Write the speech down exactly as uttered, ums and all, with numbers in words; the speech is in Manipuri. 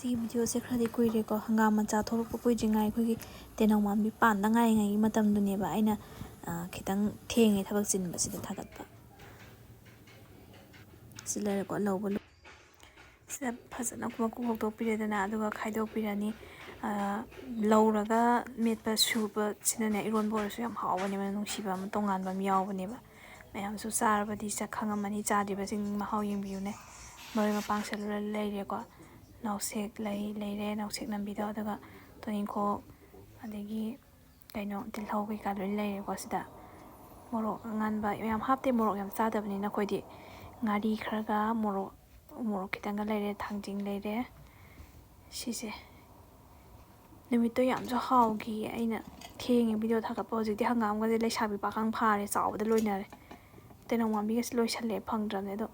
ꯑꯩꯒꯤ ꯚꯤꯗꯤꯑꯣꯁꯦ ꯈꯔꯗꯤ ꯀꯨꯏꯔꯦꯀꯣ, ꯍꯪꯒꯥꯝ ꯃꯆꯥ ꯊꯣꯛꯂꯛꯄ ꯀꯨꯏꯗ꯭ꯔꯤꯉꯥꯏ, ꯑꯩꯈꯣꯏꯒꯤ ꯇꯦꯅꯧ ꯃꯥꯟꯕꯤ ꯄꯥꯟꯗ ꯉꯥꯏꯔꯤꯉꯩꯒꯤ ꯃꯇꯝꯗꯨꯅꯦꯕ꯫ ꯑꯩꯅ, ꯑ, ꯈꯤꯇꯪ ꯊꯦꯡꯉꯦ ꯊꯕꯛ ꯆꯤꯟꯕꯁꯤꯗ ꯊꯥꯒꯠꯄ꯫ ꯁꯤ ꯂꯩꯔꯦꯀꯣ, ꯂꯧꯕ ꯂꯣꯏ-, ꯁꯤꯗ ꯐꯖꯅ ꯃꯀꯨ ꯈꯣꯛꯇꯣꯛꯄꯤꯔꯦꯗꯅ, ꯑꯗꯨꯒ ꯈꯥꯏꯗꯣꯛꯄꯤꯔꯅꯤ꯫ ꯑ, ꯂꯧꯔꯒ ꯃꯦꯠꯄ ꯁꯨꯕꯁꯤꯅꯅꯦ, ꯏꯔꯣꯟꯕ ꯑꯣꯏꯔꯁꯨ ꯌꯥꯝ ꯍꯥꯎꯕꯅꯦꯕ, ꯅꯨꯡꯁꯤꯕ ꯑꯃ ꯇꯣꯉꯥꯟꯕ ꯑꯃ ꯌꯥꯎꯕꯅꯦꯕ꯫ ꯃꯌꯥꯝꯁꯨ ꯆꯥꯔꯕꯗꯤ ꯆꯥ ꯈꯪꯉꯝꯃꯅꯤ, ꯆꯥꯗ꯭ꯔꯤꯕꯁꯤꯡ ꯃꯍꯥꯎ ꯌꯦꯡꯕꯤꯌꯨꯅꯦ꯫ ꯃꯔꯣꯏ ꯃꯄꯥꯡꯁꯦ ꯂꯣꯏ ꯂꯩꯔꯦꯀꯣ꯫ ꯅꯥꯎꯁꯦꯛ ꯂꯩ ꯂꯩꯔꯦ, ꯅꯥꯎꯁꯦꯛ ꯅꯝꯕꯤꯗꯣ, ꯑꯗꯨꯒ ꯇꯣꯅꯤꯡꯈꯣꯛ, ꯑꯗꯒꯤ ꯀꯩꯅꯣ, ꯇꯤꯜꯍꯧ ꯀꯩꯀꯥ ꯂꯣꯏ ꯂꯩꯔꯦꯀꯣ ꯁꯤꯗ꯫ ꯃꯣꯔꯣꯛ ꯑꯉꯥꯟꯕ ꯌꯥꯝ ꯍꯥꯞꯇꯦ, ꯃꯣꯔꯣꯛ ꯌꯥꯝ ꯆꯥꯗꯕꯅꯤꯅ ꯑꯩꯈꯣꯏꯗꯤ꯫ ꯉꯥꯔꯤ ꯈꯔꯒ ꯃꯣꯔꯣꯛ, ꯃꯣꯔꯣꯛ ꯈꯤꯇꯪꯒ ꯂꯩꯔꯦ, ꯊꯥꯡꯖꯤꯡ ꯂꯩꯔꯦ꯫ ꯁꯤꯁꯦ ꯅꯨꯃꯤꯠꯇꯣ ꯌꯥꯝꯁꯨ ꯍꯥꯎꯈꯤ꯫ ꯑꯩꯅ ꯊꯦꯡꯉꯦ ꯚꯤꯗꯤꯑꯣ ꯊꯥꯒꯠꯄ꯫ ꯍꯧꯖꯤꯛꯇꯤ ꯍꯪꯒꯥꯝꯒꯁꯦ ꯂꯩꯁꯥꯕꯤ ꯄꯥꯈꯪ ꯐꯥꯔꯦ, ꯆꯥꯎꯕꯗ ꯂꯣꯏꯅꯔꯦ꯫ ꯇꯦꯅꯧ ꯃꯥꯟꯕꯤꯒꯁꯦ ꯂꯣꯏꯁꯜꯂꯦ, ꯐꯪꯗ꯭ꯔꯕꯅꯦ꯫ ꯑꯗꯣ